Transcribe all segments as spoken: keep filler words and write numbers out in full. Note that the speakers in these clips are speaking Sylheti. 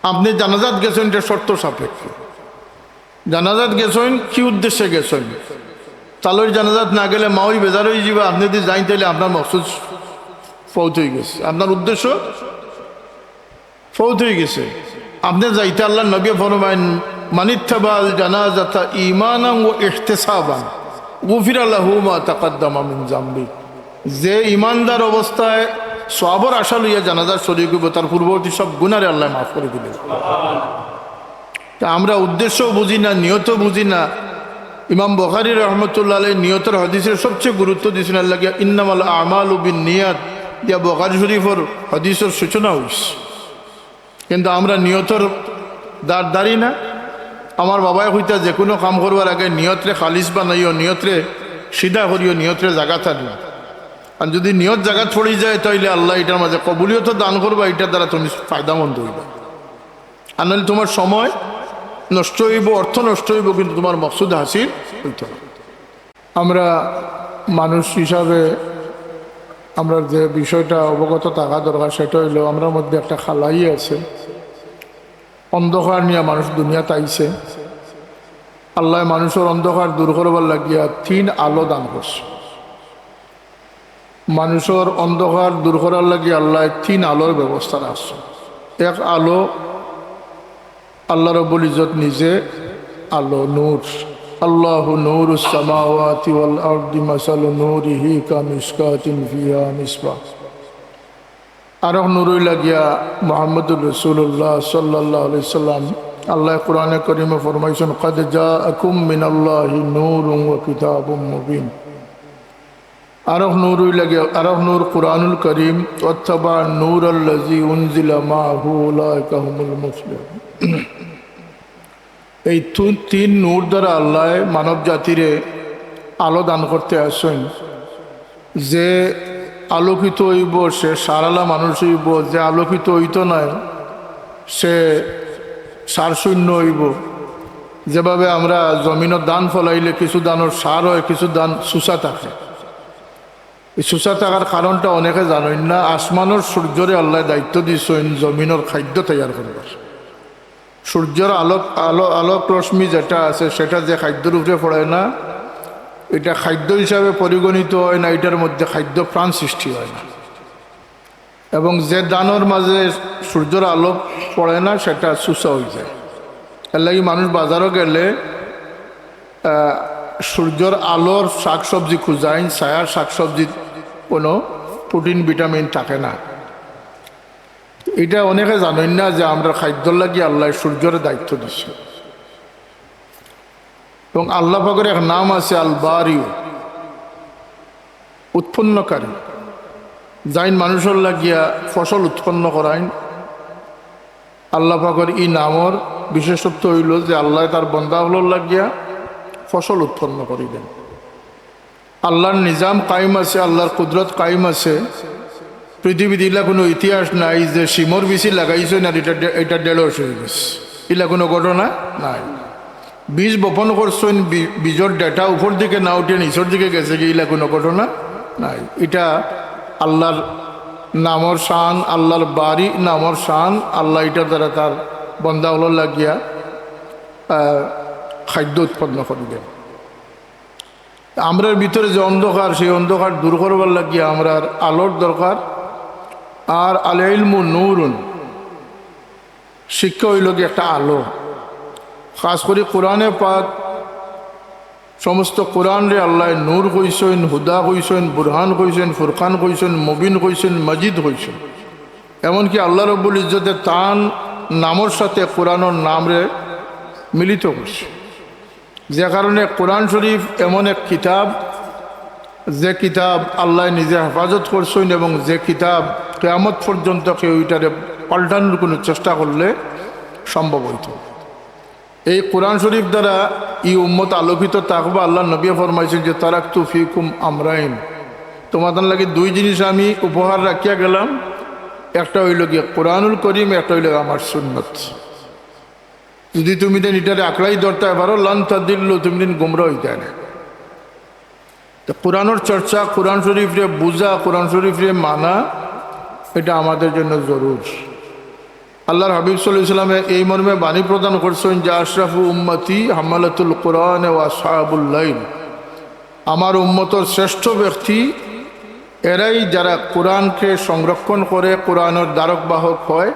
আপনে জানাজাত গেছইন, ইটা শর্ত সাপেক্ষে। জানাজাত গেছইন, কি উদ্দেশ্যে গেছইন? তালইর জানাজাত না গেলে মাওই বেজার অইযিবা, আপনে যদি যাইন তাইলে আপনার মকসুদ ফৌত অইগেছে, আপনার উদ্দেশ্য ফৌত অইগেছে। আপনে যাইতা, আল্লার নবীয়ে ফরমাইন, "মানিত্তাবাআল জানাজাতা ঈমানান ওয়া ইহতিসাবান, গুফিরা লাহু মা তাকাদ্দামা মিন যামবি।" যে ইমানদার অবস্থায় সওয়াবর আশা লইয়া জানাজার শরিক অইবো, তার পূর্ববর্তী সব গুনারে আল্লায় মাফ করি দিবা। তে আমরা উদ্দেশ্য বুঝি না, নিয়ত বুঝি না। ইমাম বুখারী রহমতুল্লাহ আলাইহি নিয়তর হাদিসরে সবচেয়ে গুরুত্ব দিছইন, আল্লাহ গিয়া, "ইন্নামাল আমালু বিন নিয়াত" দিয়া বুখারী শরিফর হাদিসর সূচনা অইছে। কিন্তু আমরা নিয়তর দার দারি না। আমার বাবায় কইতা, "যেকুনু কাম করবার আগে নিয়তরে খালিস বানাইও, নিয়তরে সিধা করিও, নিয়তরে জাগাত আনিও। আর যদি নিয়ত জাগাত পড়ি যায়, তাইলে আল্লায় ইটার মাঝে কবুলিয়ত দান করবা, ইটার দ্বারা তুমি ফায়দামন্দ অইবা। আর নাইলে তুমার সময় নষ্ট অইবো, অর্থ নষ্ট অইবো, কিন্তু তুমার মকসুদ হাসিল অইতো না।" আমরা মানুষ হিসাবে আমরার যে বিষয়টা অবগত থাকা দরকার, সেটা অইলো, আমরার মধ্যে একটা খালাই আছে, অন্ধকার নিয়া মানুষ দুনিয়াত আইছে। আল্লায় মানুষর অন্ধকার দূর করবার লাগিয়া তিন আলো দান করছে। মানুষর অন্ধকার দূর করার লাগি আল্লায় তিন আলোর ব্যবস্থা রাখছে। এক আলো আল্লাহ রব্বুল ইজ্জত নিজে, আলো, নূর। আল্লাহু নূরুস সামাওয়াতি ওয়াল আরদি, মাসালু নূরিহি কামিশকাতিন ফিহা মিসবাহ। আরক নূর অইলা গিয়া মুহাম্মদুর রাসূলুল্লাহ সাল্লাল্লাহু আলাইহি সাল্লাম। আল্লায় কোরআনে করিমে ফরমাইছইন, "কাদ জাআকুম মিনাল্লাহি নূরুন ওয়া কিতাবুম মুবিন।" আরক নূর অইলা গিয়া, আরক নূর কোরআনুল করিম, "ওয়াত্তাবা নূরাল্লাযী উনজিলা মাআহু উলাইকা হুমুল মুফলিহুন।" এই তু-, তিন নূর দ্বারা আল্লায় মানব জাতিরে আলো দান করতে আছইন। যে আলোকিত অইবো, সে সারআলা মানুষ অইবো, যে আলোকিত অইতো নায়, সে সারশূন্য অইবো। যেভাবে আমরা জমিনো ধান ফলাইলে কিছু ধানর সার অয়, কিছু ধান শুষা থাকে। এই শুষা থাকার কারণটা অনেকে জানইন না। আসমানর সূর্যরে আল্লায় দায়িত্ব দিছইন জমিনর খাদ্য তৈয়ার করবার। সূর্যর আলোক, আলো-, আলোক রশ্মি যেটা আছে, সেটা যে খাদ্যর উপরে পড়ে না, এটা খাদ্য হিসাবে পরিগণিত হয় না, এটার মধ্যে খাদ্য প্রাণ সৃষ্টি হয় না। এবং যে ধানর মাঝে সূর্যর আলো পড়ে না, সেটা শুষা অইযায়। এরলাগি মানুষ বাজারো গেলে, আহ, সূর্যর আলোর শাকসবজি খুঁজাইন, ছায়ার শাকসবজিত কোনো প্রোটিন, ভিটামিন থাকে না। এটা অনেকে জানইন না যে আমরার খাদ্যর লাগি আল্লায় সূর্যরে দায়িত্ব দিছে। এবং আল্লাহ পাকর এক নাম আছে আল বারিউ, উৎপন্নকারী। যাইন মানুষর লাগিয়া ফসল উৎপন্ন করাইন। আল্লাহ পাকর ই নামর বিশেষত্ব অইলো যে আল্লায় তার বন্দা অকলর লাগিয়া ফসল উৎপন্ন করি দেন। আল্লাহর নিজাম কায়েম আছে, আল্লাহর কুদরত কায়েম আছে। পৃথিবীত ইলা কোনো ইতিহাস নাই যে শিমর বিচি লাগাইছইন আর এটা ডে-, এটা ঢেঁড়স অইগেছে, ইলা কোনো ঘটনা নাই। বীজ বপন করছইন, বি-, বীজর ডেটা উপর দিকে না উঠে নিচর দিকে গেছেগি, ইলা কোনো ঘটনা নাই। এটা আল্লাহর নামর শান, আল্লাহর বারি নামর শান। আল্লায় ইটার দ্বারা তার বন্দা অকলর লাগিয়া, আহ, খাদ্য উৎপন্ন করি দেন। আমরার ভিতরে যে অন্ধকার, সেই অন্ধকার দূর করবার লাগিয়া আমরার আলোর দরকার। আর আল ইলমু নূরুন, শিক্ষা অইলো গিয়া একটা আলো। খাস করি কোরআনে পাক, সমস্ত কোরআনরে আল্লায় নূর কইছইন, হুদা কইছইন, বুরহান কইছইন, ফুরকান কইছইন, মুবিন কইছইন, মজিদ কইছইন। এমনকি আল্লাহ রব্বুল ইজ্জতে তান নামর সাথে কোরআনর নামরে মিলিত করছে। যে কারণে কোরআন শরীফ এমন এক কিতাব, যে কিতাব আল্লায় নিজে হেফাজত করছইন এবং যে কিতাব কিয়ামত পর্যন্ত কেউ ইটারে পাল্টানোর কোনো চেষ্টা করলে সম্ভব অইতো। এই কোরআন শরীফ দ্বারা ই উম্মত আলোকিত থাকবা। আল্লাহর নবীয়ে ফরমাইছইন যে, "তারাকতু ফিকুম আমরাইন", তোমাদের লাগি দুই জিনিস আমি উপহার রাখিয়া গেলাম, একটা অইলো গিয়া কোরআনুল করিম, একটা অইলো আমার সুন্নত। যদি তুমি দেন ইটারে আঁকড়াই ধরতায় পারো, লান তাদিল্লু, তুমি দেন গুমরা অইতায় না। তো কোরআনর চর্চা, কোরআন শরীফরে বুঝা, কোরআন শরীফরে মানা, এটা আমাদের জন্য জরুর। আল্লাহর হাবিব সাল্লাল্লাহু আলাইহি ওয়াসাল্লামে এই মর্মে বাণী প্রদান করছেন যে, "আশরাফু উম্মতি হামালাতুল কোরআন ওয়া আসহাবুল লাইল।" আমার উম্মতর শ্রেষ্ঠ ব্যক্তি এরাই যারা কোরআনকে সংরক্ষণ করে, কোরআনের ধারক বাহক হয়,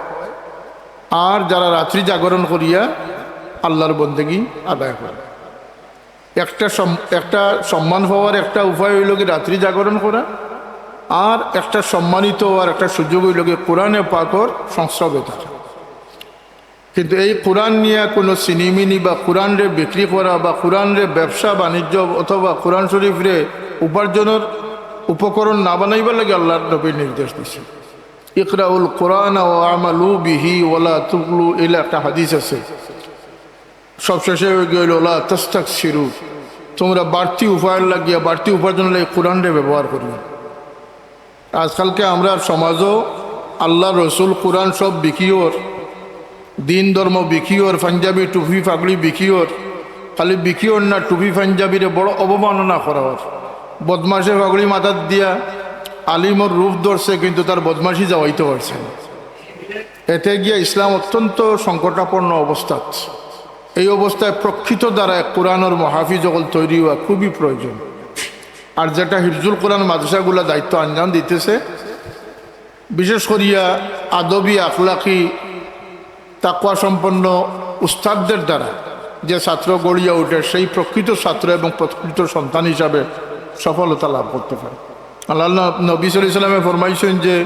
আর যারা রাত্রি জাগরণ করিয়া আল্লাহর বন্দেগী আদায় করে। একটা সম-, একটা সম্মান পাওয়ার একটা উপায় হইল কি রাত্রি জাগরণ করা, আর একটা সম্মানিত হওয়ার একটা সুযোগ হইল কি কোরআনে পাকর সংস্রবে থাকা। কিন্তু এই কোরআন নিয়ে কোনো সিনিমিনি বা কোরআনরে বিক্রি করা বা কোরআনরে ব্যবসা বাণিজ্য অথবা কোরআন শরীফরে উপার্জনের উপকরণ না বানাইবার লাগি আল্লাহর নবীর নির্দেশ দিছে, "ইকরাউল কোরআন ওয়া আমালু বিহি ওয়ালা তুগলু", এলা একটা হাদিস আছে। সব শেষে হয়ে গেল, "লা তাস্তাকসিরু", তোমরা বাড়তি উপায়ের লাগিয়া, বাড়তি উপার্জনের লাগি কোরআনরে ব্যবহার করিও। আজকালকে আমরার সমাজও আল্লাহর রসুল কোরআন সব বিকিওর, দিন ধর্ম বিকিওর, পাঞ্জাবি টুপি পাগড়ি বিকিওর, খালি বিকিওর না, টুপি পাঞ্জাবিরে বড় অবমাননা করা হয়। বদমাশে পাগড়ি মাথাত দিয়া আলিমর রূপ ধরছে, কিন্তু তার বদমাশি যাওয়াইতে পারছে না। এতে গিয়া ইসলাম অত্যন্ত সংকটাপন্ন অবস্থাত। এই অবস্থায় প্রকৃত ধারায় কোরআনর মহাফিজ অকল তৈরি হওয়া খুবই প্রয়োজন। আর যেটা হিফজুল কোরআন মাদ্রাসাগুলা দায়িত্ব আঞ্জাম দিতেছে, বিশেষ করিয়া আদবি, আখলাকি, তাকওয়া সম্পন্ন উস্তাদদের দ্বারা যে ছাত্র গড়িয়া ওঠে, সেই প্রকৃত ছাত্র এবং প্রকৃত সন্তান হিসাবে সফলতা লাভ করতে পারে। আল্লাহ নবী সাল্লাল্লাহু আলাইহি ওয়াসাল্লামে ফরমাইছেন যে,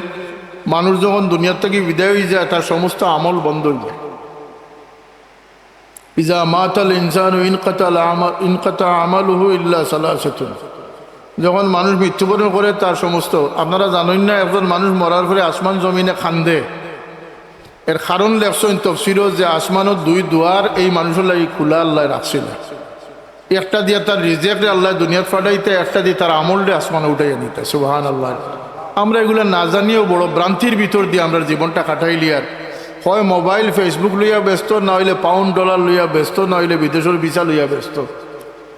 মানুষ যখন দুনিয়ার থেকে বিদায় হয়ে যায়, তার সমস্ত আমল বন্ধ হয়ে যায়। "ইজা মাতাল ইনসানু ইনকাতাল আমা-, ইনকাতা আমালুহু ইল্লা সালাসাতুন।" যখন মানুষ মৃত্যুবরণ করে, তার সমস্ত, আপনারা জানেন না, একজন মানুষ মরার পরে আসমান জমিনে কান্দে, এর কারণ লেখছেন তফসিরও যে আসমানর দুই দুয়ার এই মানুষের লাগি খোলা আল্লাহ রাখছিল। একটা দিয়া তার রিজেক্টরে আল্লাহ দুনিয়াত ফাটাইতে, একটা দিয়ে তার আমলরে আসমানে উঠাইয়া নিতে। সুবহানাল্লাহ। আমরা এগুলা না জানিয়েও বড় ভ্রান্তির ভিতর দিয়ে আমরা জীবনটা কাটাইলি। আর হয় মোবাইল, Facebook লইয়া ব্যস্ত, না হইলে পাউন্ড ডলার লইয়া ব্যস্ত, না হইলে বিদেশের ভিসা লইয়া ব্যস্ত।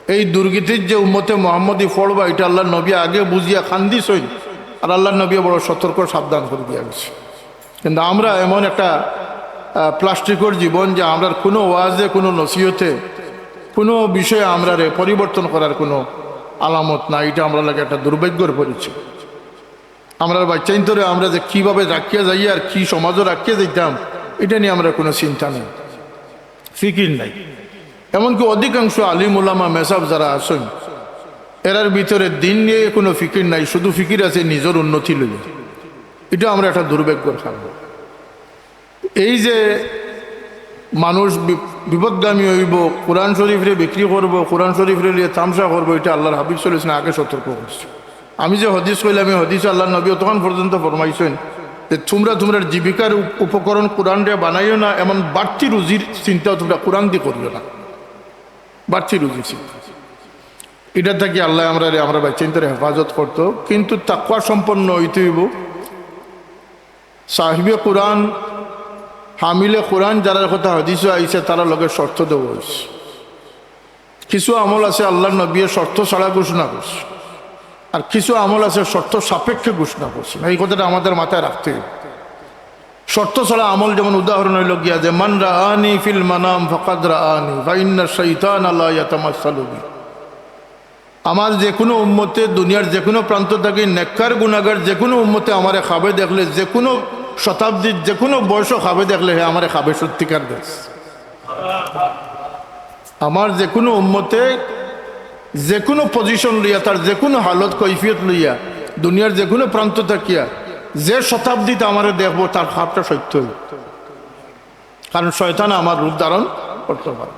এই দুর্গতির যে উম্মতে মোহাম্মদী পড়বা, এটা আল্লাহর নবী আগে বুঝিয়া কান্দিছইন, আর আল্লাহর নবী বড় সতর্ক সাবধান করে দিয়া গেছে। কিন্তু আমরা এমন একটা, আহ, প্লাস্টিকর জীবন যে আমরার কোনো ওয়াজে, কোনো নসিহতে, কোনো বিষয়ে আমরারে পরিবর্তন করার কোনো আলামত নাই। এটা আমরার লাগি একটা দুর্ভাগ্যর পরিচয়। আমরার বাচ্চাইন্তরে আমরা যে কিভাবে রাখিয়া যাই আর কি সমাজও রাখিয়া যাইতাম, এটা নিয়ে আমরার কোনো চিন্তা নেই, ফিকির নাই। এমনকি অধিকাংশ আলিম উলামা মেসাব যারা আছেন, এরার ভিতরে দিন নিয়ে কোনো ফিকির নাই, শুধু ফিকির আছে নিজের উন্নতি লইয়া। এটা আমরা একটা দুর্ভাগ্যর কারণ। এই যে মানুষ বি-, বিপদগামী হইব, কোরআন শরীফরে বিক্রি করব, কোরআন শরীফরে নিয়ে তামশা করব, এটা আল্লাহর হাবিব সাল্লাল্লাহু আলাইহি ওয়াসাল্লাম আগে সতর্ক করছে। আমি যে হাদিস কইলাম, এই হাদিসে আল্লাহর নবী অতক্ষণ পর্যন্ত ফরমাইছেন যে, "তোমরা তোমরার জীবিকার উপ-, উপকরণ কোরআনরে বানাইও না, এমন বাড়তি রুজির চিন্তাও তোমরা কোরআন দিয়ে করিও না।" বাড়তি রুজির চিন্তা। এটা থাকি আল্লাহ আমরারে, আমরা বাচ্চাইন্তরে হেফাজত করতো, কিন্তু তাকওয়া সম্পন্ন হইতে হইব। সাহিবে কোরআন, হামিলে কোরআন যারার কথা হাদিসে আইছে, তারার লগে শর্ত দেওয়া হয়েছে। কিছু আমল আছে আল্লাহর নবী শর্ত ছাড়া ঘোষণা করছে, আর কিছু আমল আছে শর্ত সাপেক্ষে ঘোষণা করছে। এই কথাটা আমাদের মাথায় রাখতে হবে। শর্ত ছাড়া আমল, যেমন উদাহরণ হইল গিয়া যে, "মান রাআনি ফিল মানাম ফাকাদ রাআনি, ফা ইন্না শাইতানা লা ইয়াতামাসসালু বি।" আমার যে কোনো উম্মতে, দুনিয়ার যে কোনো প্রান্ত থাকি, নেককার গুনাগার যে কোনো উম্মতে আমারে খাবে দেখলে, যে কোনো শতাব্দীর যে কোনো বয়সও খাবে দেখলে, হে আমারে খাবে সত্যিকার দেশ। আমার যে কোনো উম্মতে যে কোনো পজিশন লইয়া, তার যে কোনো হালত কৈফিয়ত লইয়া, দুনিয়ার যে কোনো প্রান্ত থাকিয়া যে শতাব্দীতে আমারে দেখবো, তার খাবটা সত্য হইব। কারণ শয়তান আমার রূপ ধারণ করতে পারে।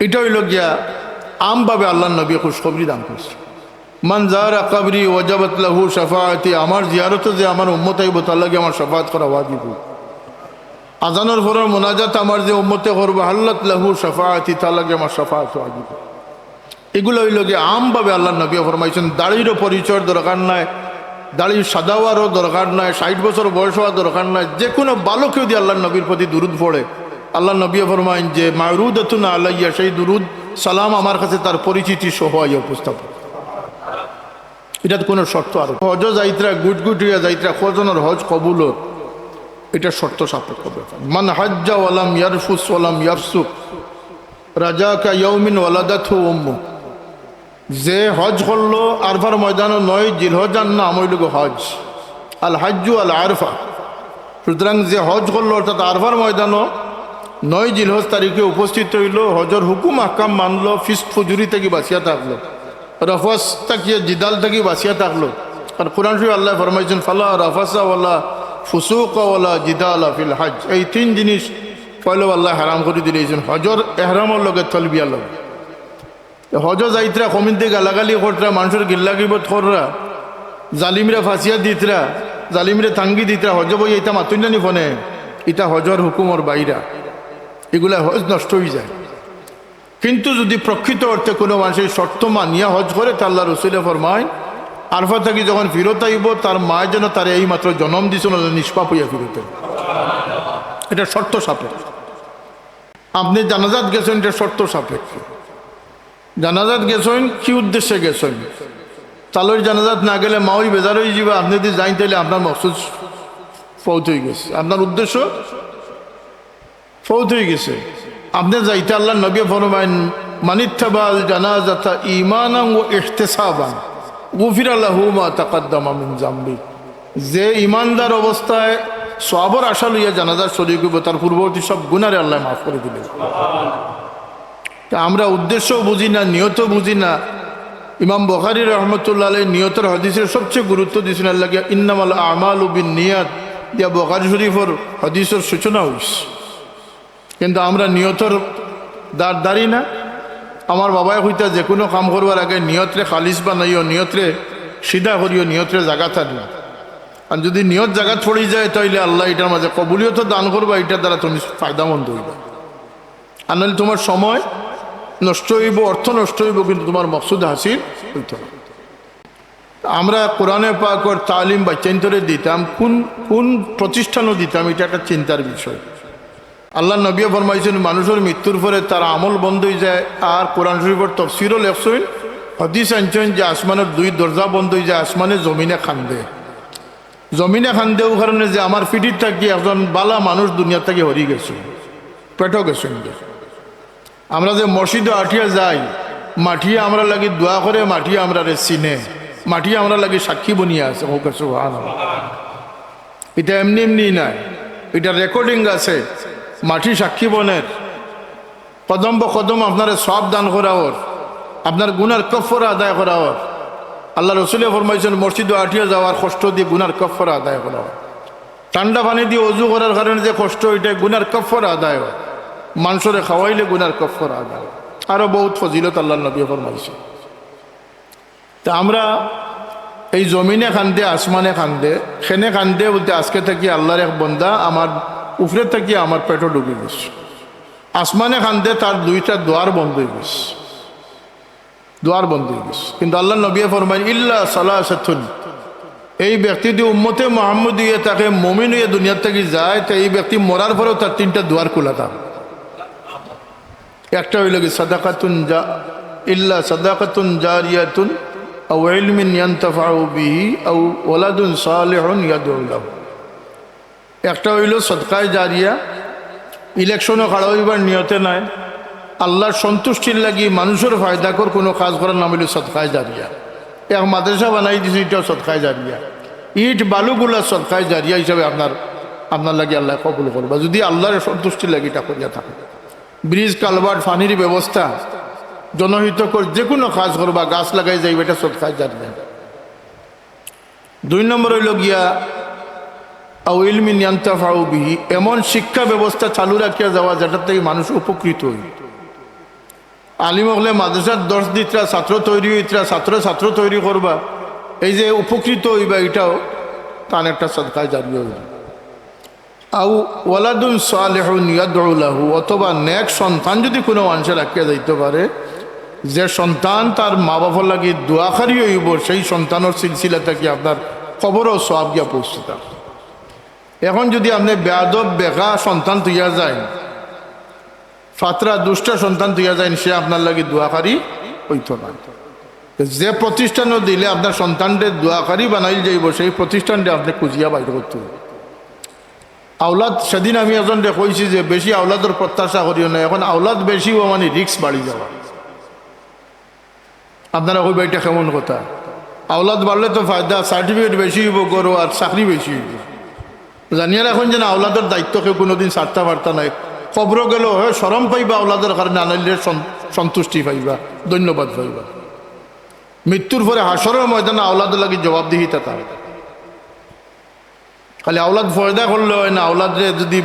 এটা হইল গিয়া আমভাবে আল্লাহর নবী খুশখবরি দান করছে। "মান জারা কবরি ওয়াজাবাত লাহু শাফাআতি", আমার জিয়ারতে যে আমার উম্মত আইব, তার লাগি আমার শাফাআত করা ওয়াজিব। আজানোর পরের মোনাজাত আমার যে উম্মতে করবো, হাল্লাত লাহু শাফাআতি, তার লাগি আমার শাফাআত ওয়াজিব। এগুলো হইল গিয়া আমভাবে আল্লাহর নবী ফরমাইছেন, দাড়িরও পরিচয়ের দরকার নাই, দাড়ি সাদা হওয়ারও দরকার নাই, ষাট বছর বয়স হওয়ার দরকার নাই। যে কোনো ভালো কেউ যদি আল্লাহর নবীর প্রতি দুরুদ পড়ে, আল্লাহর নবী ফরমাইন যে, "মারুদাতুন আলাইয়া", সেই দুরুদ সালাম আমার কাছে তার পরিচিতি সহ আইয়া উপস্থাপন। এটাত কোনো শর্ত আর হজ যাইত্রা গুটগুট হইয়া যাইত্রা, কজনের হজ কবুল অর? এটা শর্ত সাপেক্ষ ব্যাপার। মান হাজ্জা ওয়ালাম ইয়ারফুস ওয়ালাম ইয়াফসুক রাজা কা ইয়াউমিন ওয়ালাদাতহু উম্মু। যে হজ করলো আরফার ময়দানো, নয় জিলহজ, আর নাম অইল গো হজ। আল হাজ্জু আল আরফা। সুতরাং যে হজ করলো, অর্থাৎ আরফার ময়দানো নয় জিলহজ তারিখে উপস্থিত অইল, হজর হুকুম আহকাম মানলো, ফিস্ক ফুজুরি থাকি বাঁচিয়া থাকলো, রফস থাকি, জিদাল থাকি বাঁচিয়া থাকলো। আর কোরআন শরীফ আল্লায় ফরমাইছইন, ফালা রাফাসা ওয়ালা ফুসুকা ওয়ালা জিদালা ফিল হজ। এই তিন জিনিস পয়লা আল্লায় হারাম করি দিলাইছইন, হজর এহরামর লগে, তলবিয়ার লগে। হজো যাইতরা, কমিনতে গালাগালি করতরা, মানষর গিল্লা গিবত কররা, জালিমরে ফাঁসিয়া দিতরা, জালিমরে তাঙ্গি দিতরা, হজো বইয়া ইতা মাতইন না নি ফোনে, ইতা হজর হুকুমর বাইরা, ইগুলা হজ নষ্ট অইযায়। কিন্তু যুদি প্রকৃত অর্থে কুনু মানষে শর্ত মানিয়া হজ করে, তে আল্লার রসুলে ফরমাইন, আরফা থাকি যখন ফিরত আইবো, তার মায় যেন তারে এইমাত্র জনম দিছইন, অইলে নিষ্পাপ অইয়া ফিরত আইবো। এটা শর্ত সাপেক্ষ। আপনে জানাজাত গেছইন, এটা শর্ত সাপেক্ষ। জানাজাত গেছইন, কি উদ্দেশ্যে গেছইন? তালইর জানাজাত না গেলে মাওই বেজার অইযিবা, আপনে যুদি যাইন, তাইলে আপনার মকসুদ ফৌত অইগেছে, আপনার উদ্দেশ্য ফৌত অইগেছে। আপনে যাইতা, আল্লার নবীয়ে ফরমাইন, মানিত্তাবাল জানাজাতা ঈমানান ওয়া ইহতিসাবান গুফিরা লাহু মা তাকাদ্দামা মিন জামবি। যে ইমানদার অবস্থায় সওয়াবর আশা লইয়া জানাজাত শরিক অইবো, তার পূর্ববর্তী সব গুনারে আল্লায় মাফ করি দিবা। তে আমরা উদ্দেশ্য বুঝি না, নিয়ত বুঝি না। ইমাম বুখারী রহমতুল্লাহ আলাইহি নিয়তর হাদিসরে সবচেয়ে গুরুত্ব দিছইন, এরলাগি ইন্নামাল আমালু বিন নিয়াত দিয়া বুখারী শরীফর হাদিসর সূচনা অইছে। কিন্তু আমরা নিয়তর দারদারি না। আমার বাবায় কইতা, যেকুনু কাম করবার আগে নিয়তরে খালিস বানাইও, নিয়তরে সিধা করিও, নিয়তরে জাগাত আনিও। আর যুদি নিয়ত জাগাত পড়ি যায়, তাইলে আল্লায় ইটার মাঝে কবুলিয়ত দান করবা, ইটার দ্বারা তুমি ফায়দামন্দ অইবা। আর নাইলে তুমার সময় নষ্ট অইবো, অর্থ নষ্ট অইবো, কিন্তু তুমার মকসুদ হাসিল অইতো না। আমরা কোরআনে পাকর তালিম বাইচ্চাইন্তরে দিতাম, কুন, কুন প্রতিষ্ঠানো দিতাম, ইটা একটা চিন্তার বিষয়। আল্লার নবীয়ে ফরমাইছইন, মানুষর মৃত্যুর পরে তার আমল বন্ধ অইযায়, আর কোরআন শরীফর তফসিরও লেখছইন, হাদিস আনছইন যে আসমানর দুই দরজা বন্ধ অইযায়, আসমানে জমিনে কান্দে। জমিনে কান্দে অউ কারণে যে আমার পিঠিত থাকি একজন বালা মানুষ দুনিয়ার থাকি হরি গেছইন, পেটো গেছইন। আমরা যে মসজিদো আটিয়া যাই, মাটিয়ে আমরার লাগি দোয়া করে, মাটিয়ে আমরারে চিনে, মাটিয়ে আমরার লাগি সাক্ষী বনিয়া আছে। কউক্কা সুবহানাল্লাহ। ইটা এমনি এমনি নায়, ইটা recording আছে। মাটি সাক্ষী বনের, কদম ব কদম আপনারে সওয়াব দান করা অর, আপনার গুনার কাফফারা আদায় করা অর। আল্লার রসুলে ফরমাইছইন, মসজিদো আটিয়া যাওয়ার কষ্ট দি গুনার কাফফারা আদায় করা অর। ঠান্ডা পানি দি অজু করার কারণে যে কষ্ট, ইটায় গুনার কাফফারা আদায় অর। মানষরে খাওয়াইলে গুনার কাফফারা আদায় অর। আরো বউত ফজিলত আল্লার নবীয়ে ফরমাইছইন। তে আমরা এই জমিনে কান্দে, আসমানে কান্দে, কেনে কান্দে বুলতে আজকে থাকি আল্লার এক বন্দা আমার উপরে থাকি আমার পেটো ঢুকি গেছে। আসমানে কান্দে, তার দুইটা দুয়ার বন্ধ অইগেছে, দুয়ার বন্ধ অইগেছে। কিন্তু আল্লার নবীয়ে ফরমাইন, ইল্লা সালাসাতুন, এই ব্যক্তি যুদি উম্মতে মুহাম্মদী অইয়া থাকে, মুমিন অইয়া দুনিয়ার থাকি যায়, তে এই ব্যক্তি মরার পরেও তার তিনটা দুয়ার খোলা থাকে। একটা অইলো গি সাদাকাতুন জা-, ইল্লা সাদাকাতুন জারিয়াতুন আও ইলমিন ইয়ানতাফাউ বিহি আও ওয়ালাদুন সালিহুন ইয়াদউ লাহু। একটা অইলো সদকায়ে জারিয়া, ইলেকশনো খাড়া অইবার নিয়তে নায়, আল্লার সন্তুষ্টির লাগি মানষর ফায়দাকর কুনু কাজ করার নাম অইলো সদকায়ে জারিয়া। এক মাদ্রাসা বানাই দিছইন, ইটাও সদকায়ে জারিয়া। ইট বালুগুলা সদকায়ে জারিয়া হিসাবে আপনার, আপনার লাগি আল্লায় কবুল করবা, যুদি আল্লার সন্তুষ্টির লাগি ইটা করিয়া থাকে। ব্রিজ, কালভার্ট, পানির ব্যবস্থা, জনহিতকর যেকুনু কাজ করবা, গাছ লাগাই যাইবা, ইটা সদকায়ে জারিয়া। দুই নম্বর অইলো গিয়া, আও ইলমিন ইয়ানতাফাউ বিহি, এমন শিক্ষা ব্যবস্থা চালু রাখিয়া যাওয়া যেটার থাকি মানুষ উপকৃত অইবো। আলিম অকলে মাদ্রাসাত দর্শ দিতরা, ছাত্র তৈরি অইতরা, ছাত্র ছাত্র তৈরি করবা, এই যে উপকৃত অইবা, ইটাও তান একটা সদকায়ে জারিয়া অইলো। আও ওয়ালাদুন সালিহুন ইয়াদউ লাহু, অথবা নেক সন্তান যুদি কুনু মানষে রাখিয়া যাইতো পারে, যে সন্তান তার মা বাপর লাগি দোয়াকারী অইবো, সেই সন্তানর সিলসিলা থাকি আপনার কবরো সওয়াব গিয়া পৌঁছতা। এখন যুদি আপনে বেয়াদব বেকা সন্তান থইয়া যাইন, ফাতরা দুষ্টা সন্তান থইয়া যাইন, সে আপনার লাগি দোয়াকারী অইতো না। যে প্রতিষ্ঠানো দিলে আপনার সন্তানরে দোয়াকারী বানাইল যাইবো, সেই প্রতিষ্ঠানরে আপনে খুঁজিয়া বাইর করতে অইবো। আওলাদ, সেদিন আমি একজনরে কইছি যে বেশি আওলাদর প্রত্যাশা করিও না, এখন আওলাদ বেশি অওয়া মানে রিস্ক বাড়ি যাওয়া। আপনারা কইবা, "ইটা কেমন কথা? আওলাদ বাড়লে তো ফায়দা, সার্টিফিকেট বেশি অইবো, ঘরো আর চাকরি বেশি অইবো।" জানিয়া রাখইন যেন আওলাদর দায়িত্ব কেউ কুনুদিন ছাড়তা পারতা নায়। কবরো গেলেও হয় শরম পাইবা আওলাদর কারণে, আনাইলে সন-, সন্তুষ্টি পাইবা, ধন্যবাদ পাইবা। মৃত্যুর পরে হাশরর ময়দানে আওলাদর লাগি জবাবদিহিতা তার। খালি আওলাদ পয়দা করলে হয় না, আওলাদরে যুদি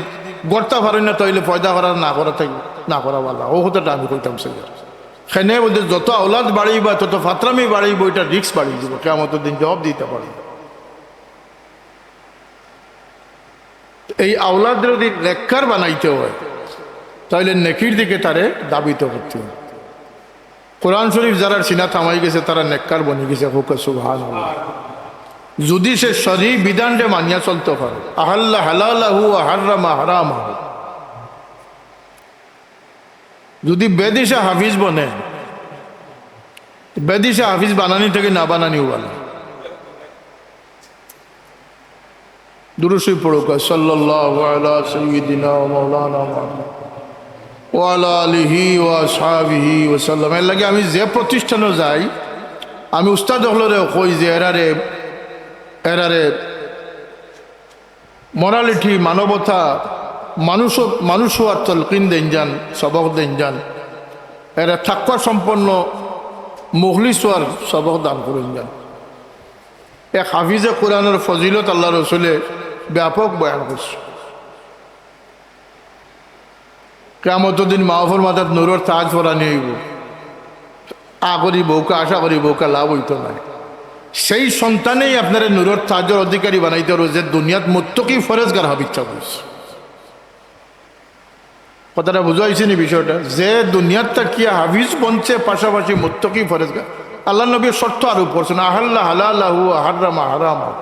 গড়তা পারইন না, তাইলে পয়দা করার না করা থাকি, না করা ভালা। অউ কথাটা আমি কইতাম চাইয়ার। কেনে বুঝলে, যত আওলাদ বাড়িবা, তত ফাতরামি বাড়িবো, ইটা রিস্ক বাড়ি যাইবো, কিয়ামতর দিন জবাব দিতা পারইন না। এই আওলাদরে যুদি নেককার বানাইতে হয়, তাইলে নেকির দিকে তারে ধাবিত করতে হবে। কোরআন শরীফ যারার সিনাত হামাই গেছে, তারা নেককার বনি গেছে। কউক্কা সুবহানাল্লাহ। যুদি সে শরী বিধানরে মানিয়া চলতো পারে, আহাল্লা হালালাহু ওয়া হাররামা হারামাহু। যুদি বেদিশা হাফিজ বনে, বেদিশা হাফিজ বানানি থাকি না বানানিউ ভালা। দুরুদ শরীফ পড়উক্কা, সাল্লাল্লাহু আলা সাইয়্যিদিনা ওয়া মাওলানা মুহাম্মদ ওয়া আলা আলিহি ওয়া আসহাবিহি ওয়া সাল্লাম। এরলাগি আমি যে প্রতিষ্ঠানো যাই, আমি উস্তাদ অকলরেও কই যে এরারে, এরারে মোরালিটি, মানবতা, মানুষ, মানুষ অওয়ার তলকিন দেইন যান, সবক দেইন যান। এরা তাকওয়া সম্পন্ন মুখলিস অওয়ার সবক দান করইন যান। এক হাফিজে কোরআনর ফজিলত আল্লার রসুলে ব্যাপক বয়ান করছে। কিয়ামতর দিন মা বাফর মাথাত নূরর তাজ পরানি অইবো। আশা করি বউকা, আশা করি বউকা লাভ অইতো নায়। সেই সন্তানেই আপনারে নূরর তাজর অধিকারী বানাইতে পারবো, যে দুনিয়াত মুত্তকি ফরেজগার হাবিজ চাবুজ। কথাটা বুঝা অইছে নি বিষয়টা? যে দুনিয়াত থাকিয়া হাফিজ বনছে, পাশাপাশি মুত্তকি ফরেজগার। আল্লার নবীয়ে শর্ত আরোপ করছেন, আহাল্লা হালালাহু ওয়া হাররামা হারামাহু।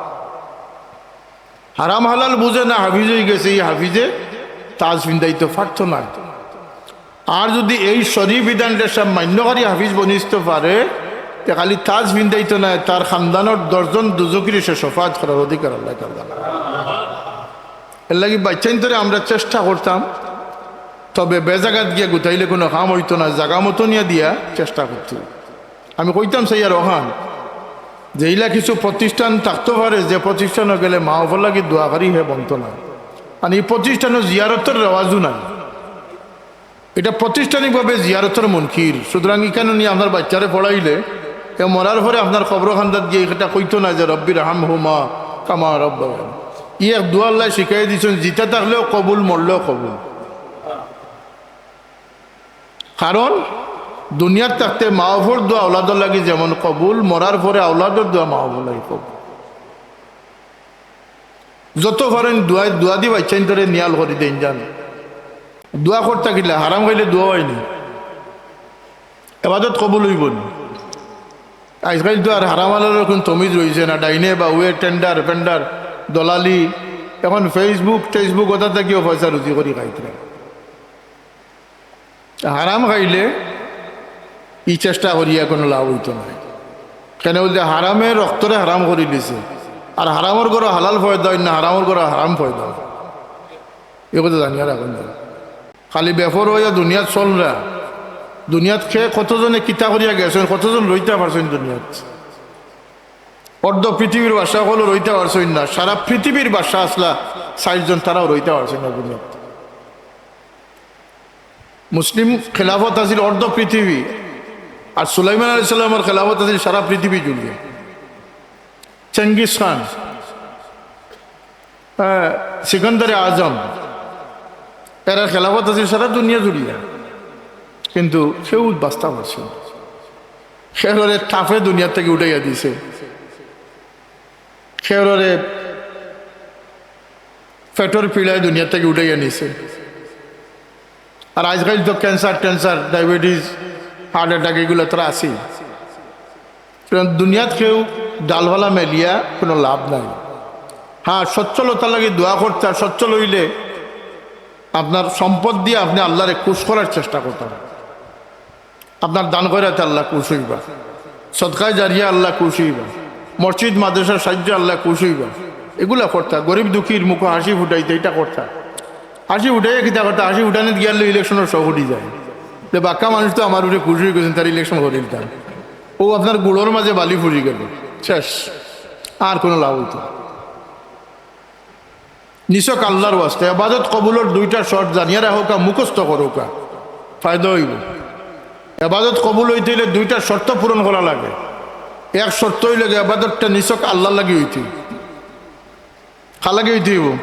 হারাম হালাল বুঝে না, হাফিজ অইগেছে, ই হাফিজে তাজ ফিন্দাইতো পারতো নায়। আর যুদি এই শরী বিধানরে সব মান্যকারী হাফিজ বনিতো পারে, তে খালি তাজ ফিন্দাইতো নায়, তার খানদানর দশজন দুজকিরে সে শফাত করার অধিকার আল্লায় তার দান। এরলাগি বাইচ্চাইন্তরে আমরা চেষ্টা করতাম, তবে বেজাগাত গিয়া গুতাইলে কুনু কাম অইতো না, জাগা মতো নিয়া দিয়া চেষ্টা করতে অইবো। আমি কইতাম চাইয়ার অখান, যে ইলা কিছু প্রতিষ্ঠান থাকতো পারে, যে প্রতিষ্ঠানো গেলে মা বাফর লাগি দোয়াকারী হে বনতো নায়। আর ই প্রতিষ্ঠানো জিয়ারতর রেওয়াজও নাই। ইটা প্রাতিষ্ঠানিকভাবে জিয়ারতর মুনকির। সুতরাং ইখানো নিয়া আপনার বাইচ্চারে পড়াইলে, এ মরার পরে আপনার কবরখান্দাত গিয়া ইটা কইতো নায় যে, "রব্বির হামহুমা কামা রব্বায়ানি।" ই এক দোয়া আল্লায় শিখাই দিছইন, জিতা থাকলেও কবুল, মরলেও কবুল। কারণ দুনিয়াত থাকতে মা বাফর দোয়া আওলাদর লাগি যেমন কবুল, মরার পরে আওলাদর দোয়া মা বাফর লাগি কবুল। যত পারইন দোয়া, দোয়া দি বাইচ্চাইন্তরে নিয়াল করি দেইন যান। দোয়া করতা কিলা, হারাম খাইলে দোয়া অয়নি, এবাদত কবুল অইবো নি? আইজকাইল তো আর হারাম হালালর কুনু তমিজ রইছে না, ডাইনে বাউয়ে টেন্ডার ফেন্ডার, দলালি। এখন Facebook টেসবুক ওটা থাকিও পয়সা রুজি করি খাইতরা। হারাম খাইলে ই চেষ্টা করিয়া কুনু লাভ অইতো নায়। কেনে বুলতে হারামে রক্তরে হারাম করি দিছে, আর হারামর ঘরো হালাল পয়দা অয় না, হারামর ঘরো হারাম পয়দা অয়। ই কথা জানিয়া রাখইন যান। খালি বেপরোয়া অইয়া দুনিয়াত চলরা, দুনিয়াত কে কতজনে কিতা করিয়া গেছইন, কতজন রইতা পারছইন দুনিয়াত। অর্ধ পৃথিবীর বাদশা অকলও রইতা পারছইন না, সারা পৃথিবীর বাদশা আছলা চাইরজন, তারাও রইতা পারছইন না দুনিয়াত। মুসলিম খেলাফত আছিল অর্ধ পৃথিবী, আর সুলাইমান আলাইহিস সালামর খেলাফত আছিল সারা পৃথিবী জুড়িয়া। চেঙ্গিস খান, আহ, সিকন্দরে আজম, এরার খেলাফত আছিল সারা দুনিয়া জুড়িয়া, কিন্তু কেউ বাঁচতা পারছে না। কেউরে তাপে দুনিয়া থাকি উঠাইয়া দিছে, কেউরে পেটর পিড়ায় দুনিয়া থাকি উঠাইয়া নিছে। আর আইজকাইল তো ক্যান্সার ট্যান্সার, ডায়াবেটিস, হার্ট অ্যাটাক ইগুলা তারা আছেই। সুতরাং দুনিয়াত কেউ ডালপালা মেলিয়া কুনু লাভ নাই। হ্যাঁ, সচ্ছলতার লাগি দোয়া করতা, সচ্ছল অইলে আপনার সম্পদ দিয়া আপনে আল্লারে খুশ করার চেষ্টা করতা। আপনার দান খয়রাতে আল্লা খুশ অইবা, সদকায়ে জারিয়া আল্লা খুশ অইবা, মসজিদ মাদ্রাসার সাহায্যে আল্লা খুশ অইবা। এগুলা করতা, গরিব দুঃখীর মুখো হাসি ফুটাইতা, ইটা করতা। হাসি ফুটাইয়া কিতা করতা? হাসি ফুটানিত গিয়ার লগে ইলেকশনর শখ উঠি যায়। যে বাক্কা মানুষ তো আমার উপরে খুশি অইগেছইন, তারা ইলেকশন করিলিতা। অউ আপনার গুড়র মাঝে বালি ফুরি গেল, শেষ, আর কুনু লাভ অইতো না। নিছক আল্লার ওয়াস্তে। এবাদত কবুলর দুইটা শর্ত জানিয়া রাখউক্কা, মুখস্থ করউক্কা, ফায়দা অইবো। এবাদত কবুল অইতে অইলে দুইটা শর্ত পূরণ করা লাগে। এক শর্ত অইলো গি, এবাদতটা নিছক আল্লার লাগি অইতে অইবো। কার লাগি অইতে অইবো?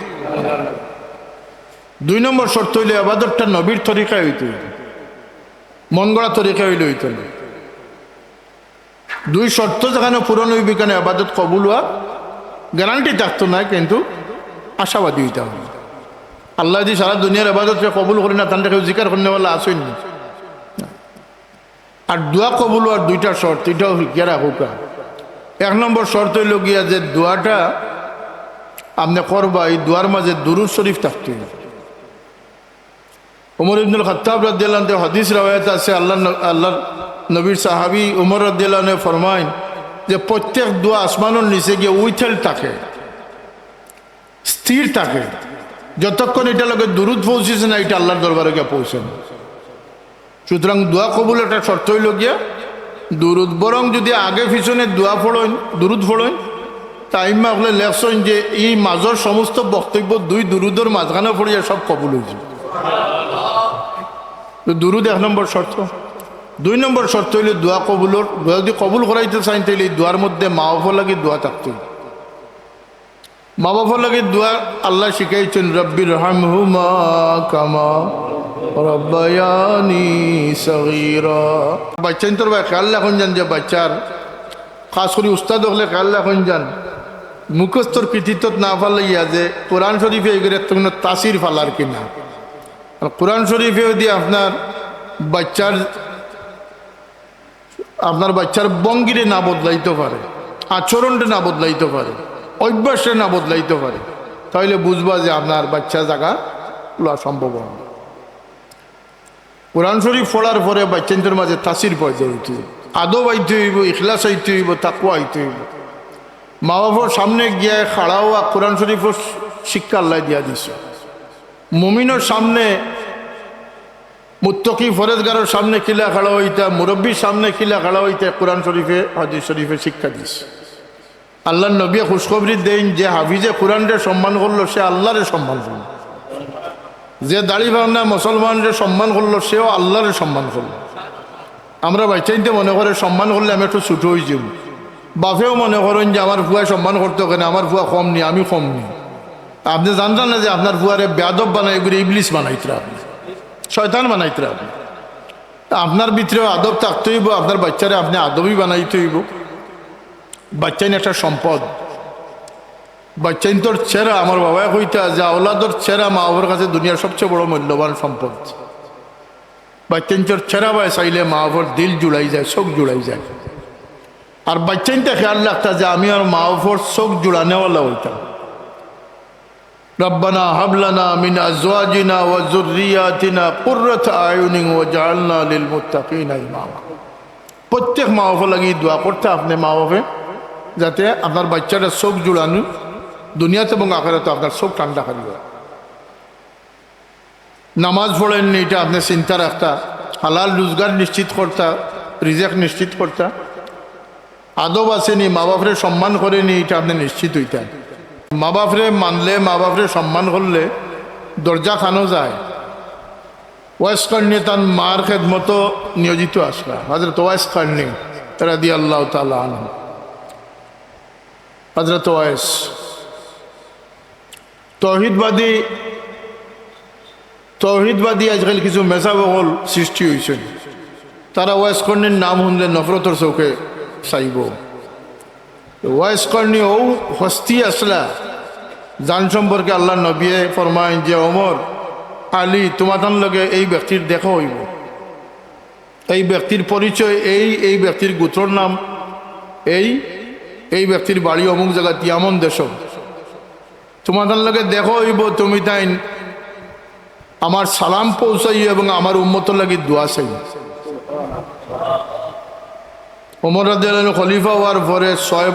দুই নম্বর শর্ত অইলো এবাদতটা নবীর তরিকায় অইতে অইবো, মন গড়া তরিকায় অইলে অইতো না। দুই শর্ত যেখানো পূরণ অইবো, ইখানো এবাদত কবুল অওয়ার গ্যারান্টি থাকতো নায়, কিন্তু আশাবাদী অইতাম। আল্লায় যদি সারা দুনিয়ার এবাদতরে কবুল করি না, তানরে কেউ জিকার করনেওয়ালা আছইন নি? আর দোয়া কবুল অওয়ার দুইটা শর্ত, ইটাও হিকিয়া রাখউক্কা। এক নম্বর শর্ত অইলো গিয়া যে দোয়াটা আপনে করবা, ই দোয়ার মাঝে দুরুদ শরিফ থাকতে অইবো। উমর ইবনুল খাত্তাব রাদিয়াল্লাহু আনহু হাদিস রেওয়ায়েত আছে, আল্লার ন-, আল্লার নবীর সাহাবী উমর রাদিয়াল্লাহু আনহু ফরমাইন যে প্রত্যেক দোয়া আসমানর নিচে গিয়া উইথেল থাকে, স্থির থাকে, যতক্ষণ ইটার লগে দুরুদ পৌঁছিছে না, ইটা আল্লার দরবারে গিয়া পৌঁছে না। সুতরাং দোয়া কবুল একটা শর্ত অইলো গিয়া দুরুদ। বরং যদি আগে পিছনে দোয়া পড়ইন, দুরুদ পড়ইন, তা আইম্মা অকলে লেখছইন যে ই মাজর সমস্ত বক্তব্য দুই দুরুদর মাজখানো পড়িয়া সব কবুল অইযায়। তো দুরুদ এক নম্বর শর্ত। দুই নম্বর শর্ত অইলো দোয়া কবুলর, দোয়া যদি কবুল করাইতে চাইন, তাইলে ই দোয়ার মধ্যে মা বাফর লাগি দোয়া থাকতে অইবো। মা বাফর লাগি দোয়া আল্লায় শিখাইছইন, "রব্বির হামহুমা কামা রব্বায়ানি সগীরা।" বাইচ্চাইন্তর বায় খেয়াল রাখইন যান যে বাইচ্চার, খাছ করি উস্তাদ অকলে খেয়াল রাখইন যান, মুখস্থর কৃতিত্বত না ফালাইয়া যে কোরআন শরিফে ইগুরে কুনু তাসির ফালার কিনা। আর কোরআন শরিফে যদি আপনার বাইচ্চার আপনার বাইচ্চার ভঙ্গিরে না বদলাইতো পারে, আচরণরে না বদলাইতো পারে, অভ্যাসরে না বদলাইতো পারে, তাইলে বুঝবা যে আপনার বাইচ্চা জাগা লওয়া সম্ভব অয় না। কোরআন শরিফ পড়ার পরে বাইচ্চাইন্তর মাঝে তাসির পয়দা অইতে অইবো, আদব আইতে অইবো, ইখলাস আইতে অইবো, তাকওয়া আইতে অইবো। মা বাফর সামনে গিয়া খাড়া অওয়া কোরআন শরিফর শিক্ষা আল্লায় দিয়া দিছে। মুমিনর সামনে, মুত্তাকি ফরেজগারর সামনে কিলা খাড়া অইতা, মুরব্বির সামনে কিলা খাড়া অইতা, কোরআন শরিফে, হাদিস শরিফে শিক্ষা দিছে। আল্লার নবীয়ে খুশখবরি দেইন, যে হাফিজে কোরআনরে সম্মান করলো, সে আল্লারে সম্মান করলো। যে দাড়ি পাকনা মুসলমানরে সম্মান করলো, সেও আল্লারে সম্মান করলো। আমরা বাইচ্চাইন্তে মনে করে সম্মান করলে আমি একটু ছোট অইযিমু। বাফেও মনে করইন যে আমার ফুয়ায় সম্মান করতো কেনে, আমার ফুয়া কম নি, আমি কম নি। আপনে জানরা না যে আপনার ফুয়ারে বেয়াদব বানাইয়া ইবলিস বানাইতরা আপনে, শয়তান বানাইতরা আপনে। তা আপনার ভিতরেও আদব থাকতে অইবো, আপনার বাইচ্চারে আপনে আদবি বানাইতে অইবো। বাইচ্চাইন একটা সম্পদ। বাইচ্চাইন্তর চেহারা, আমার বাবায় কইতা যে আওলাদর চেহারা মা বাবার কাছে দুনিয়ার সবচেয়ে বড় মূল্যবান সম্পদ। বাইচ্চাইন্তর চেহারা বায় চাইলে মা বাবার দিল জুড়াই যায়, চোখ জুড়াই যায়। আর বাইচ্চাইন্তে খেয়াল রাখতা যে আমি আর মা বাবার চোখ জুড়ানেওয়ালা অইতাম। রব্বানা হাব লানা মিন আজওয়াজিনা ওয়া যুররিয়াতিনা কুররাতা আয়ুনিন ওয়াজআলনা লিল মুত্তাকিনা ইমামা। প্রত্যেক মা বাবার লাগি দোয়া করতা আপনে মা বাফে, যাতে আপনার বাইচ্চাটার চোখ জুড়ানি, দুনিয়াত এবং আখেরাতে আপনার চোখ ঠান্ডা করি অয়। নামাজ পড়ইন নি, ইটা আপনে চিন্তা রাখতা, হালাল রুজগার নিশ্চিত করতা, রিজেক নিশ্চিত করতা। আদব আছে নি, মা বাফরে সম্মান করে নি, ইটা আপনে নিশ্চিত অইতা। মা বাফরে মানলে, মা বাফরে সম্মান করলে দরজা খানো যায়। ওয়াইস কারনি তান মার খেদমতো নিয়োজিত আছলা, হযরত ওয়াইস কারনি রাদিয়াল্লাহু তাআলা আনহু। হযরত ওয়াইস তৌহিদবাদী, তৌহিদবাদী আজকাল কিছু মেজাব অকল সৃষ্টি অইছইন। তারা ওয়াইস কর্ণীর নাম হুনলে নফরতর চউখে চাইবো। ওয়াইস কর্ণী অউ হস্তি আছলা, যান সম্পর্কে আল্লার নবীয়ে ফরমাইন যে, "ওমর, আলী, তুমাতান লগে এই ব্যক্তির দেখা অইবো।" এই ব্যক্তির পরিচয় এই, এই ব্যক্তির গোত্রর নাম এই, এই ব্যক্তির বাড়ি অমুক জাগাত ইয়ামন দেশো। তুমাতান লগে দেখা অইবো, তুমিতাইন আমার সালাম পৌঁছাইও এবং আমার উম্মতর লাগি দোয়া চাইও। ওমর রাদিয়াল্লাহু আনহু খলিফা অওয়ার পরে ছয়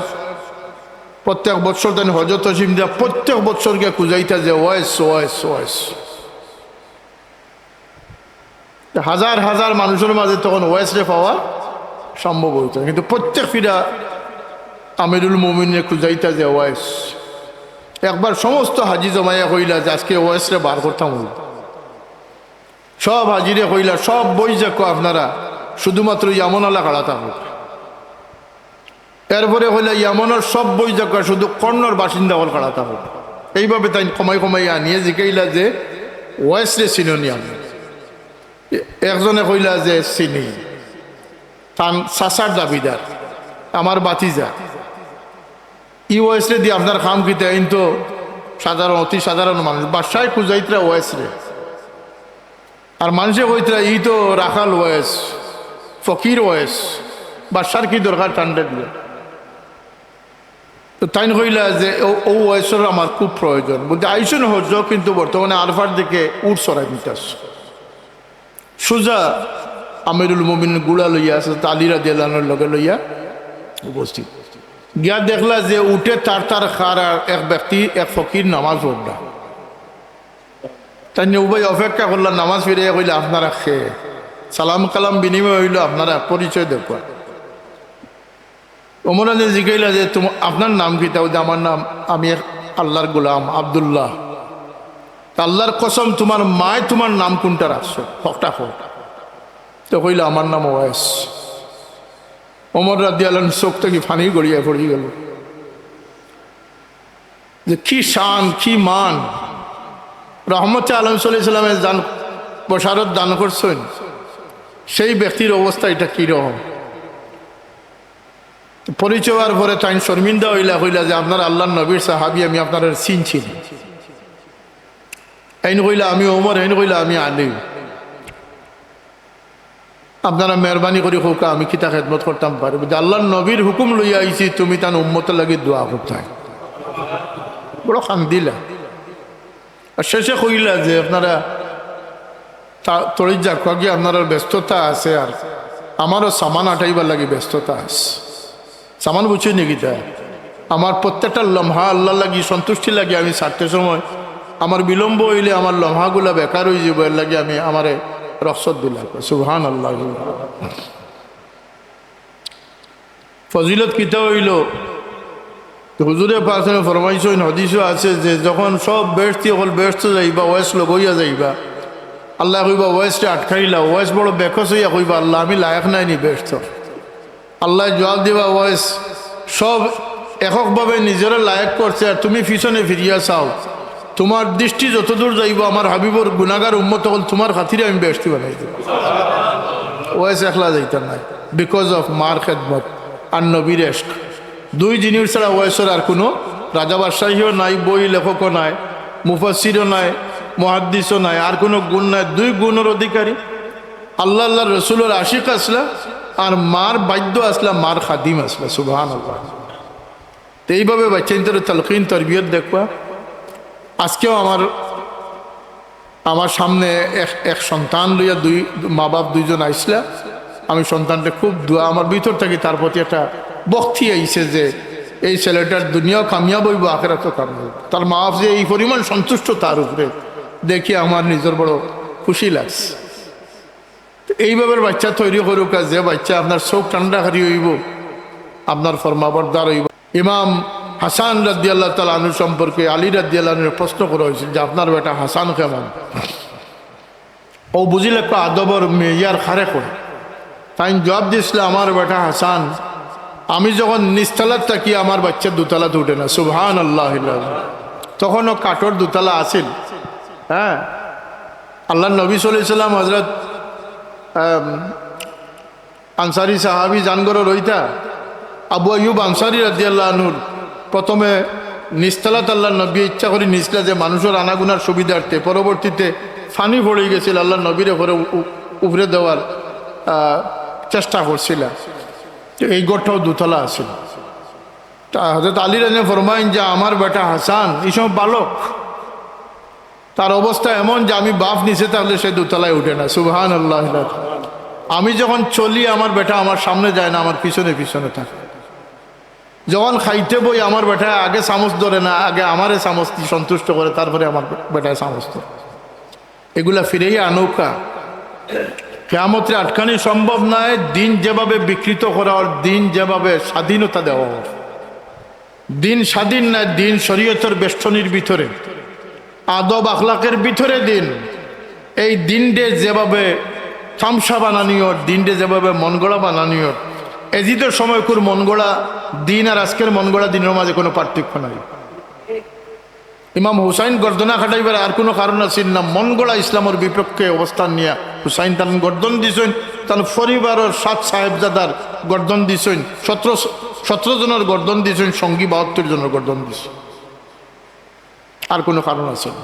প্রত্যেক বছর তাইন হজো তশরিফ দিয়া প্রত্যেক বছর গিয়া খুজাইতা যে ওয়েস, ওয়েস, ওয়েস। হাজার হাজার মানুষর মাঝে তখন ওয়েসরে পাওয়া সম্ভব অইতো না, কিন্তু প্রত্যেক ফিরা আমিরুল মুমিনরে খুজাইতা যে ওয়েস। একবার সমস্ত হাজি জমাইয়া কইলা যে, "আজকে ওয়েসরে বার করতাম অইবো।" সব হাজিরে কইলা, "সব বই যাকো আপনারা, শুধুমাত্র ইয়ামনআলা খাড়া থাকো।" এরপরে কইলা, "ইয়ামনর সব বই যাকো, শুধু কর্ণর বাসিন্দা অকল খাড়া থাকো।" এইভাবে তাইন কমাই কমাই আনিয়া জিকাইলা যে, "ওয়েসরে চিনো নি আপনে?" একজনে কইলা যে, "চিনি, তান চাচার দাবিদার, আমার ভাতিজা।" "ই ওয়েসরে দি আপনার কাম কিতা? ইন তো সাধারণ, অতি সাধারণ মানুষ।" বাদশায় খুজাইতরা ওয়েসরে। আর মানষে কইতরা, "ই তো রাখাল ওয়েস, ফকির ওয়েস, বাদশার কি দরকার তানরে দিয়া?" তো তাইন কইলা যে, "ও, ও ওয়েসর আমার খুব প্রয়োজন।" বলতে, "আইসুন হজ্জ, কিন্তু বর্তমানে আরফার দিকে উট চরাই দিতাস।" সুজা আমিরুল মুমিন ঘুড়া লইয়া আছে, আলী রাদিয়াল্লাহু আনহুর লগে লইয়া উপস্থিত। গিয়া দেখলা যে উটে তার তার খার আর এক ব্যক্তি, এক ফকির নামাজ পড়লা। তাইন উবাই অপেক্ষা করলা, নামাজ ফিরাইয়া কইলা, "আপনারা খে?" সালাম কালাম বিনিময় অইলো, "আপনারা পরিচয় দেখবা।" ওমর আলী জিকাইলা যে, "তুম-, আপনার নাম কিতা?" "ওই যে আমার নাম, আমি এক আল্লাহর গোলাম আব্দুল্লাহ।" "তা আল্লাহর কসম, তুমার মায় তুমার নাম কুনটা রাখছো? হকটা কও।" তো কইলা, "আমার নাম ওয়েস।" ওমর রাদিয়াল্লাহু আনহুর চোখ থাকি পানি গড়িয়া পড়ি গেল। যে কি শান, কি মান! রহমতে আলম সাল্লাল্লাহু আলাইহি ওয়াসাল্লামে জান-, বশারত দান করছইন, সেই ব্যক্তির অবস্থা এটা কি রকম? পরিচয় হওয়ার পরে তাইন শর্মিন্দা অইলা, কইলা যে, "আপনারা আল্লাহর নবীর সাহাবী, আমি আপনারারে চিনছি না।" এইন কইলা, "আমি ওমর", এইন কইলা, "আমি আলী।" "আপনারা মেহরবানি করি কউক্কা, আমি কিতা খেদমত করতাম পারি?" বলে, "আল্লাহর নবীর হুকুম লইয়া আইছি, তুমি তান উম্মতর লাগি দোয়া করতায়।" বড় কান্দিলা। আর শেষে কইলা যে, "আপনারা তা-, তড়িৎ যাউক্কা, আপনারার ব্যস্ততা আছে, আর আমারও সামান আটাইবার লাগি ব্যস্ততা আছে।" সামান বুঝছইন নি কিতা? আমার প্রত্যেকটা লমহা আল্লাহর লাগি, সন্তুষ্টি লাগি আমি ছাড়তে সময় আমার বিলম্ব অইলে আমার লমহাগুলা বেকার অইযিবো, এর লাগি আমি, আমারে রুখসত দিলা। সুবহানাল্লাহ। ফজিলত কিতা অইলো? হুজুরে পাকে ফরমাইছইন, হাদিসও আছে যে যখন সব বেহেশতি অকল বেহেশতো যাইবা, ওয়েস লগ অইয়া যাইবা, আল্লায় কইবা, "ওয়েসরে আটকাইলাও।" ওয়েস বড় বেকস অইয়া কইবা, "আল্লাহ, আমি লায়েক নায়নি বেহেশতর।" আল্লায় জুয়াব দিবা, "ওয়েস, সব এককভাবে নিজরে লায়েক করছে, আর তুমি পিছনে ফিরিয়া চাও, তুমার দৃষ্টি যতদূর যাইবো, আমার হাবিবর গুনাগার উম্মত অকল তুমার খাতিরে আমি বেহেশতি বানাই দিমু।" ওয়েস একলা যাইতা নায়, because of মার খেদমত আর নবীর এশক। দুই জিনিস ছাড়া ওয়েসর আর কুনু রাজা বাদশাহীও নাই, বই লেখকও নাই, মুফাসসিরও নাই, মুহাদ্দিসও নাই, আর কুনু গুণ নাই। দুই গুণর অধিকারী, আল্লাহ, আল্লাহর রসুলর আশিক আছলা, আর মার বাধ্য আছলা, মার খাদিম আছলা। সুবহানাল্লাহ। তো এইভাবে বাচ্চাইন্তরে তালকিন তরবিয়ত দেখবা। আজকেও আমার, আমার সামনে এক, এক সন্তান লইয়া দুই মা বাপ দুইজন আইছলা। আমি সন্তানরে খুব দোয়া, আমার ভিতর থাকি তার প্রতি একটা ভক্তি আইছে যে এই ছেলেটার দুনিয়াও কামিয়াব অইবো, আখেরাতও কামিয়াব অইবো। তার মা বাপ যে এই পরিমাণ সন্তুষ্ট তার উপরে, দেখি আমার নিজর বড় খুশি লাগছে। তো এইভাবে বাচ্চা তৈরি করুক, আর যে বাচ্চা আপনার চোখ ঠান্ডা করি অইবো, আপনার ফরমাবরদার অইবো। ইমাম হাসান রাদিয়াল্লাহু তাআলা আনহু সম্পর্কে আলী রাদিয়াল্লাহু আনহুরে প্রশ্ন করা অইছিল যে, "আপনার বেটা হাসান কেমন?" ও বুঝিল একটা আদবর মেয়ার খারে করে। তাইন জুয়াব দিছলা, "আমার বেটা হাসান, আমি যখন নিচতলাত থাকি, আমার বাচ্চা দুতলাত উঠে না।" সুবহানাল্লাহ। তখনও কাঠর দুতলা আছিল। হ্যাঁ, আল্লাহর নবী সাল্লাল্লাহু আলাইহি ওয়াসাল্লাম হযরত, আম, আনসারী সাহাবী জানগরো রইতা, আবু আইয়ুব আনসারী রাদিয়াল্লাহু আনহুর প্রথমে নিচতলাত আল্লাহর নবী ইচ্ছা করি নিচলা যে মানুষর আনাগুনার সুবিধার্থে, পরবর্তীতে পানি পড়ি গেছিল, আল্লাহর নবীর উপরে উ-, উ-, উপরে দেওয়ার, আহ, চেষ্টা করছিলা। তো এই ঘরটাও দুতলা আছিল। তা হযরত আলী রাদিয়াল্লাহু আনহু ফরমাইন যে, "আমার বেটা হাসান, এই সময় বালক, তার অবস্থা এমন যে আমি বাপ নিচে থাকলে সে দুতলায় উঠে না।" সুবহানাল্লাহ। আমি যখন চলি, আমার বেটা আমার সামনে যায় না, আমার পিছনে পিছনে থাকে। যখন খাইতে বই, আমার বেটায় আগে চামচ ধরে না, আগে আমারে চামচ দি সন্তুষ্ট করে, তারপরে আমার বেটায় চামচ ধরে। এগুলা ফিরাইয়া আনউক্কা। কিয়ামতরে আটকানি সম্ভব নায়। দিন যেভাবে বিকৃত করা অর, দিন যেভাবে স্বাধীনতা দেওয়া অর, দিন স্বাধীন নায়, দিন শরীয়তর বেষ্টনীর ভিতরে, আদব আখলাকের ভিতরে দিন। এই দিনরে যেভাবে তামশা বানানি অর, দিনরে যেভাবে মনগড়া বানানি অর, এজিদর সময়কুর মনগড়া দিন আর আজকের মনগড়া দিনর মাঝে কোনো পার্থক্য নাই। ইমাম হুসাইন গর্দনা খাটাইবার আর কোনো কারণ আছিল না। মনগড়া ইসলামর বিপক্ষে অবস্থান নিয়া হুসাইন তান গর্দন দিছইন, তান পরিবারর সাত সাহেবজাদার গর্দন দিছইন, সতেরো, সতেরো জনর গর্দন দিছইন, সঙ্গী বাহাত্তর জনর গর্দন দিছইন। আর কোনো কারণ আছে না।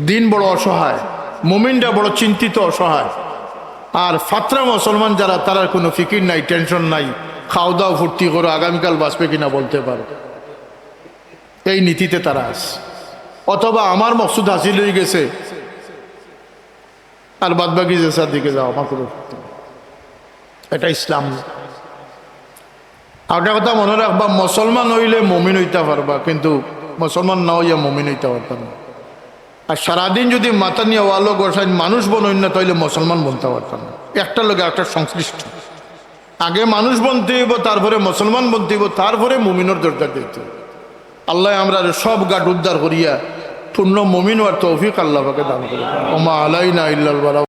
দিন বড় অসহায়, মুমিনরা বড় চিন্তিত, অসহায়। আর ফাতরা মুসলমান যারা, তারার কোনো ফিকির নাই, টেনশন নাই, খাও দাও, ফুর্তি করো, আগামীকাল বাঁচবে কিনা বলতে পারো, এই নীতিতে তারা আছে। অথবা আমার মকসুদ হাসিল হয়ে গেছে, আর বাদ বাকি যে স্যার দিকে যাও, আমার কোনো আপত্তি নেই। এটা ইসলাম না। আর একটা কথা মনে রাখবা, মুসলমান হইলে মুমিন হইতা পারবা, কিন্তু মুসলমান না হইয়া মুমিন হইতা পারতা না। আর সারাদিন যদি মাথা নিয়ে ওয়ালো গোসাইন মানুষ বনইন না, তাহলে মুসলমান বনতা পারতা না। একটা লগে একটা সংশ্লিষ্ট। আগে মানুষ বনতে হইব, তারপরে মুসলমান বনতে হইব, তারপরে মুমিনর দরজা দিতে হইব। আল্লাহ আমরা সব গাট উদ্ধার করিয়া পূর্ণ মুমিন হওয়ার তৌফিক আল্লাহ পাকে দান করুন। ওমা আলাইনা ইল্লাল বালাগ।